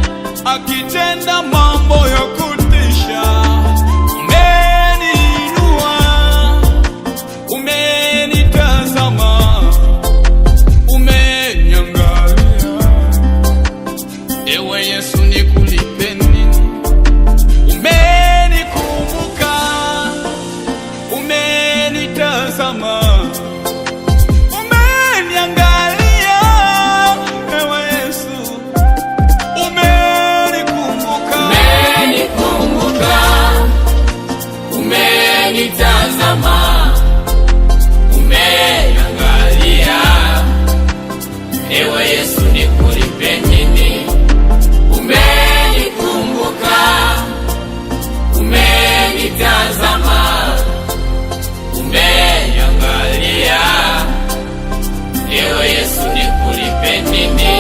akitenda mambo ya kutisha. Umeniinua, umenitazama, umeniangalia. Ewe Yesu, nikulipe nini? Umenikumbuka, umenitazama, umeniangalia. Ewe Yesu, umenikumbuka, Umenikumbuka, umenitazama, umeniangalia. Ewe Yesu, nikulipe nini? Umenikumbuka, umenitazama, umeniangalia. Ewe Yesu, nikulipe nini?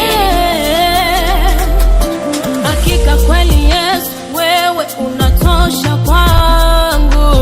Hakika kweli Yesu, wewe unatosha kwangu.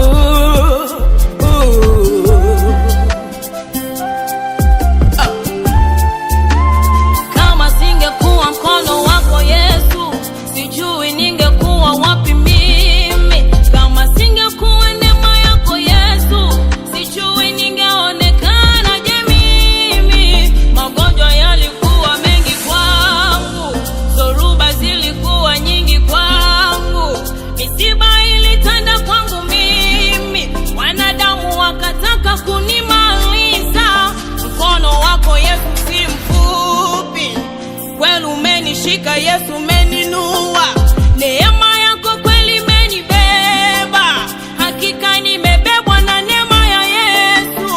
Kama singekuwa mkono wako Yesu, sijui ningekuwa wapi mimi. Kama singekuwa neema yako Yesu, sijui ningeonekana je mimi. Magonjwa yalikuwa mengi kwangu, dhoruba zilikuwa nyingi kwangu, misiba ilitanda kwangu mimi, wanadamu wakataka kunimaliza. Mkono wako Yesu si mfupi, kweli umenishika Yesu, umeninua. Neema yako kweli imenibeba, hakika nimebebwa na neema ya Yesu.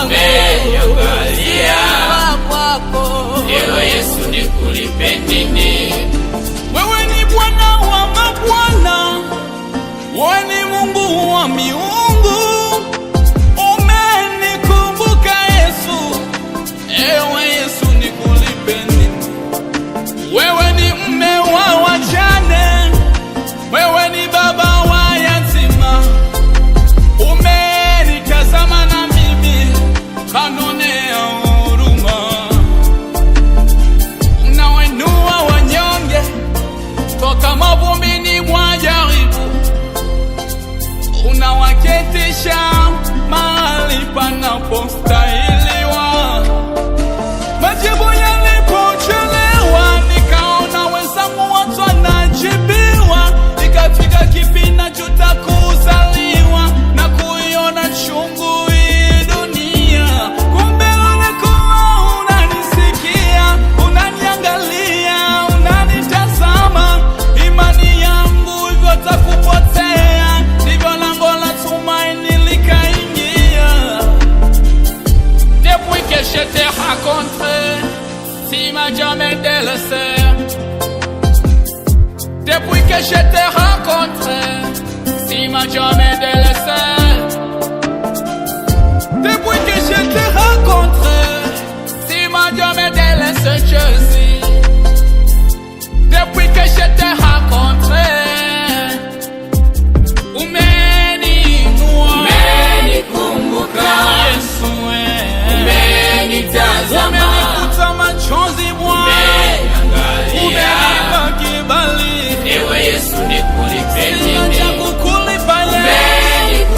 wangu, Umeniangalia. Sifa kwako. Ewe Yesu, nikulipe nini? Wewe ni Bwana wa mabwana, wewe ni Mungu wa miungu. Umenikumbuka Yesu, ewe Yesu, nikulipe nini? Wewe ni mme wa wajane, wewe ni baba wa yatima. Umenitazama na mimi kanonea huruma, unawainua wanyonge toka mavumbini mwa jaribu, unawaketisha mahali panapostahiliwa. Majibu yalipochelewa, nikaona wenzangu watu wanajibiwa, ikafika kipindi najuta kuzaliwa na kuiona chungu hii dunia. Kumbe ulikuwa unanisikia, unaniangalia, unanitazama. Imani yangu hivyo takupotea, ndivyo lango la tumaini likaingia. Depuis que je t'ai rencontré, tu m'as jamais délaissé. Depuis que je t'ai rencontré, tu m'as jamais délaissé. Depuis que je t'ai rencontré, Tu m'as jamais délaissé, Jésus. Depuis que je t'ai rencontré, umeniinua, umenikumbuka, Yesu wewe, umenitazama, umenifuta machozi Bwana, umeniangalia. Umenipa kibali, Ewe Yesu, nikulipe sina cha nini? kukulipa Yesu.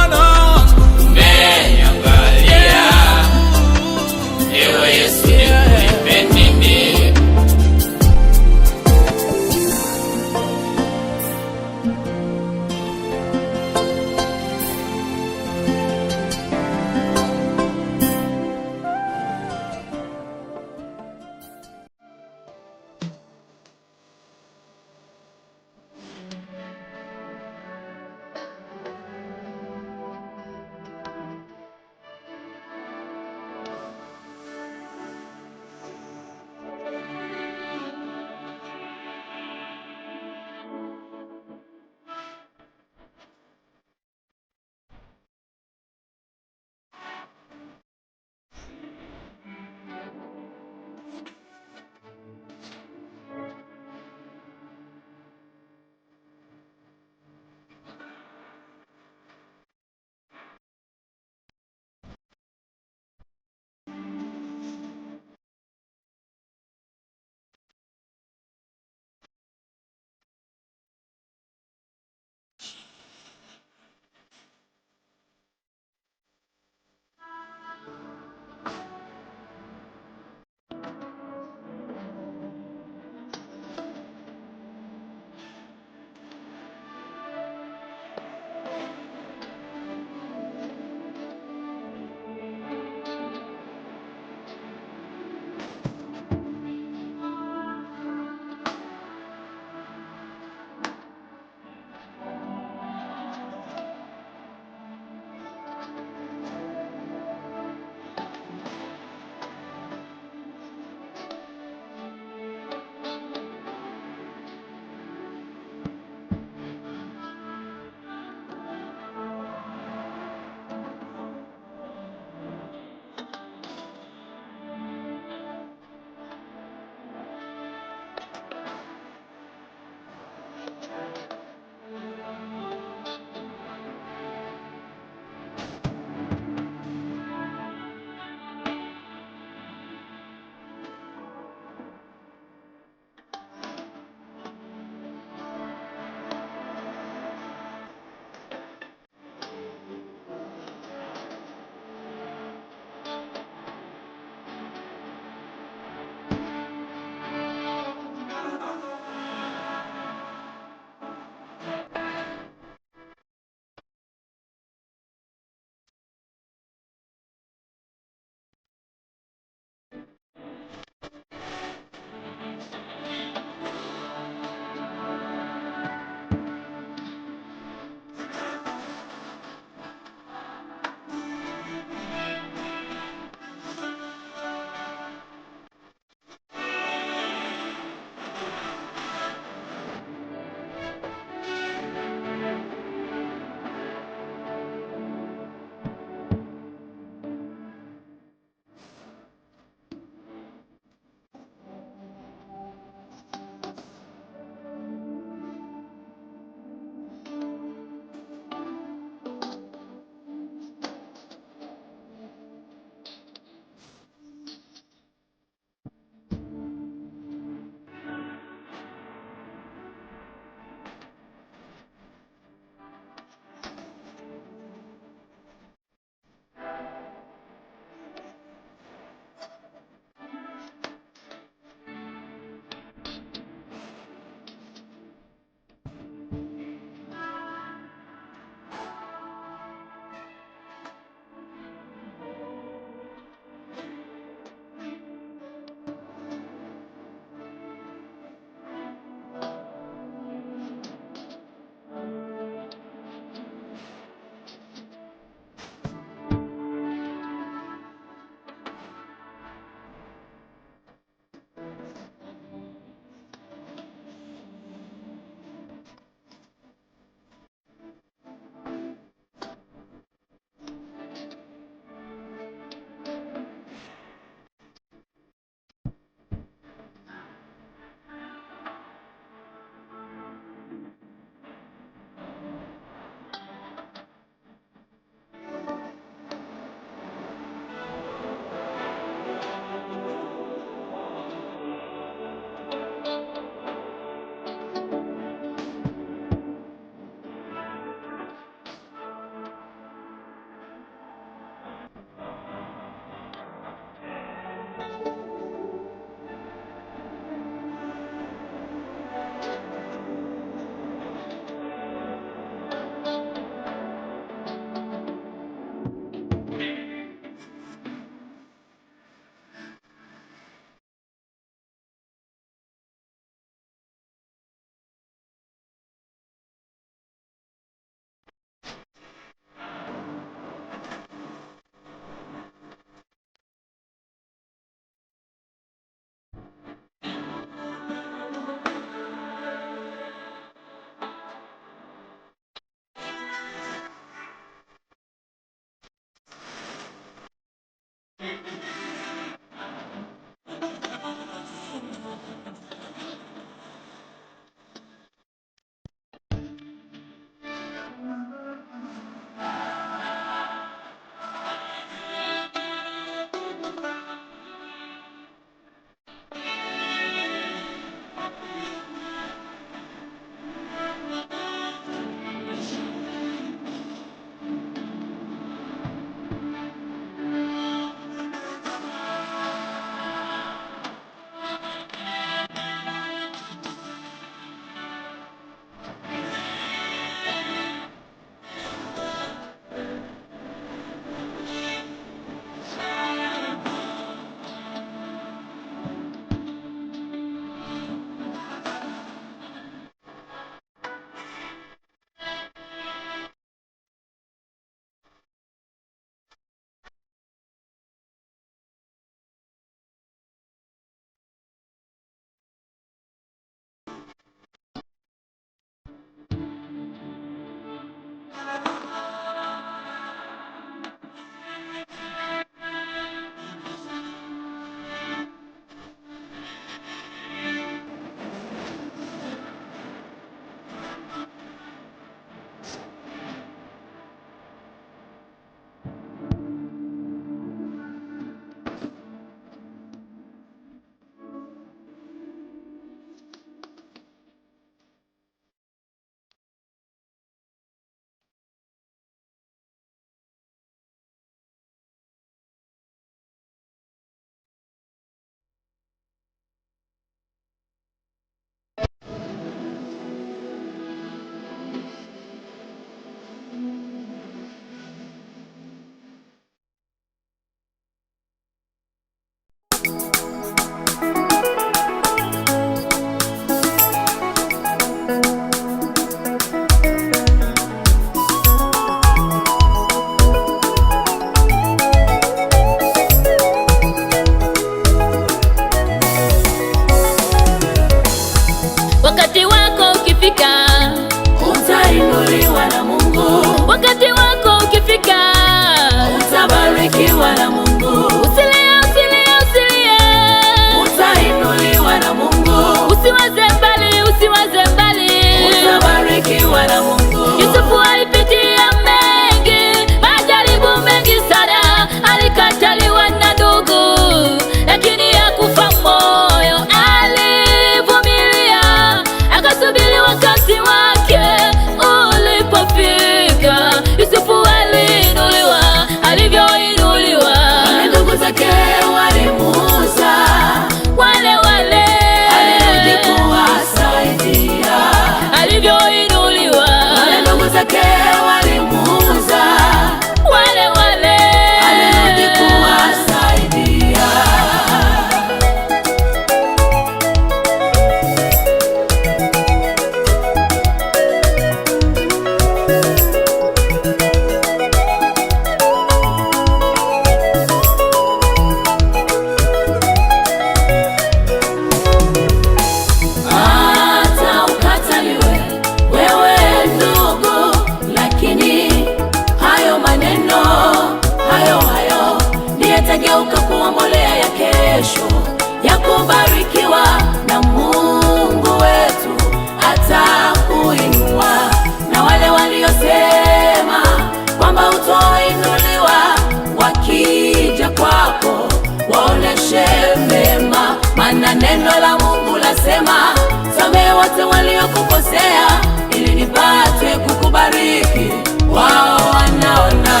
waliosema, samehe wote waliokukosea, ili nipate kukubariki, wao wanaona.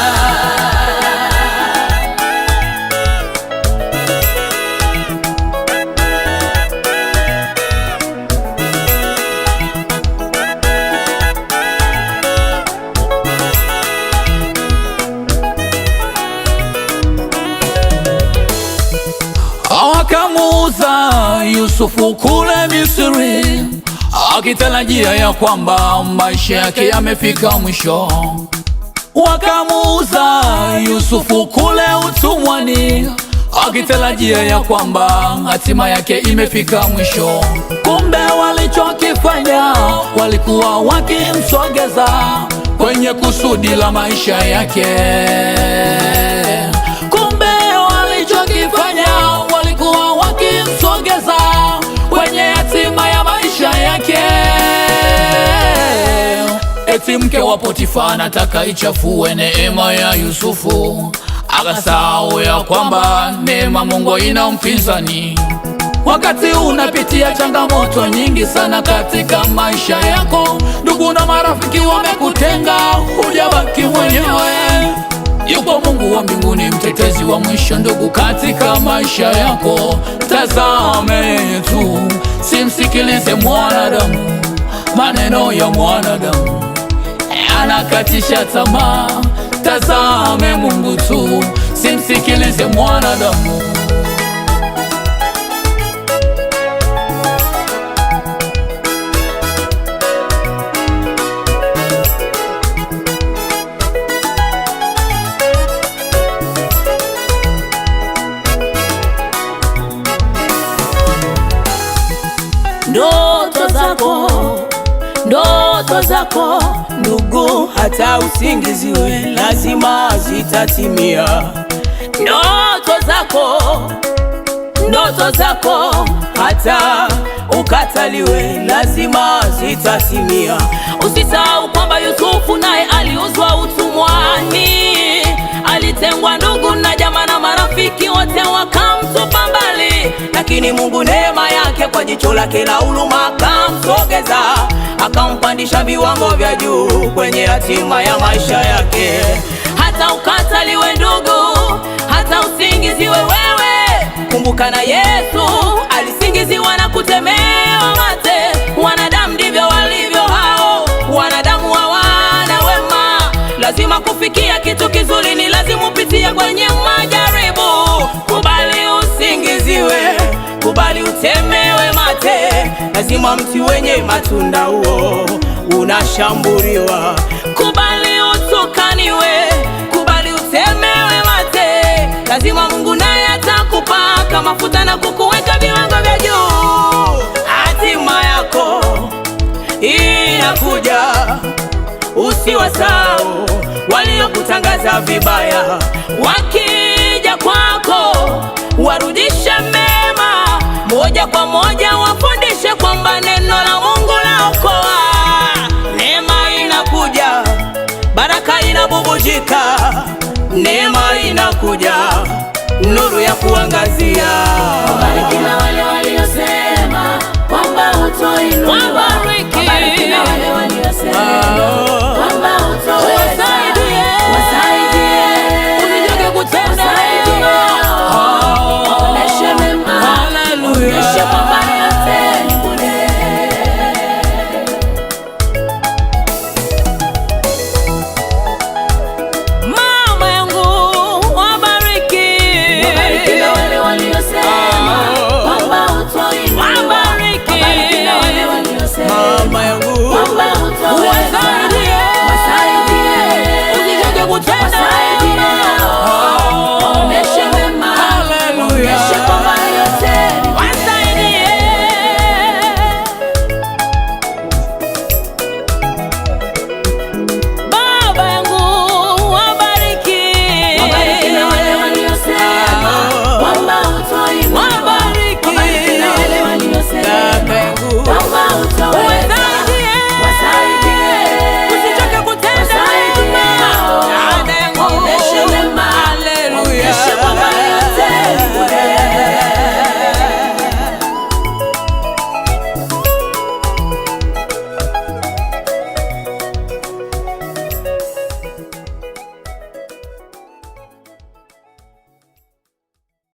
Wakamuuza Yusufu kule Misri, akitarajia ya kwamba maisha yake yamefika mwisho. Wakamuuza Yusufu kule utumwani, akitarajia ya kwamba hatima yake imefika mwisho. Kumbe walichokifanya walikuwa wakimsogeza kwenye kusudi la maisha yake. Kumbe walichokifanya walikuwa wakimsogeza kwenye hatima ya maisha yake. Eti mke wa Potifa anataka ichafue neema ya Yusufu, akasahau ya kwamba neema Mungu ina mpinzani. Wakati unapitia changamoto nyingi sana katika maisha yako, ndugu na marafiki wamekutenga, hujabaki mwenyewe. Yupo Mungu wa mbinguni, mtetezi wa mwisho, ndugu, katika maisha yako. Tazame tu, simsikilize mwanadamu. Maneno ya mwanadamu anakatisha tamaa. Tazame Mungu tu, simsikilize mwanadamu. Ndoto zako, ndoto zako ndugu, hata usingiziwe lazima zitatimia. Ndoto zako, ndoto zako, hata ukataliwe lazima zitatimia. Usisahau kwamba Yusufu naye aliuzwa utumwani, alitengwa ndugu na jamaa na marafiki wote wakamtupa mbali, lakini Mungu neema yake kwa jicho lake la huruma akamsogeza, akampandisha viwango vya juu kwenye hatima ya maisha yake. Hata ukataliwe ndugu, hata usingiziwe wewe, kumbuka na Yesu alisingiziwa na kutemewa mate. Wanadamu ndivyo walivyo hao, wanadamu hawana wema. Lazima kufikia kitu kizuri ni lazima upitie kwenye majaribu. Kubali usingiziwe, kubali utemewe mate, lazima mti wenye matunda huo unashambuliwa. Kubali utukaniwe, kubali utemewe mate, lazima Mungu naye atakupaka mafuta na kukuweka viwango vya juu. Hatima yako inakuja, usiwasahau waliokutangaza vibaya. Wakija kwako warudishe mema, moja kwa moja wafundishe kwamba neno la Mungu laokoa.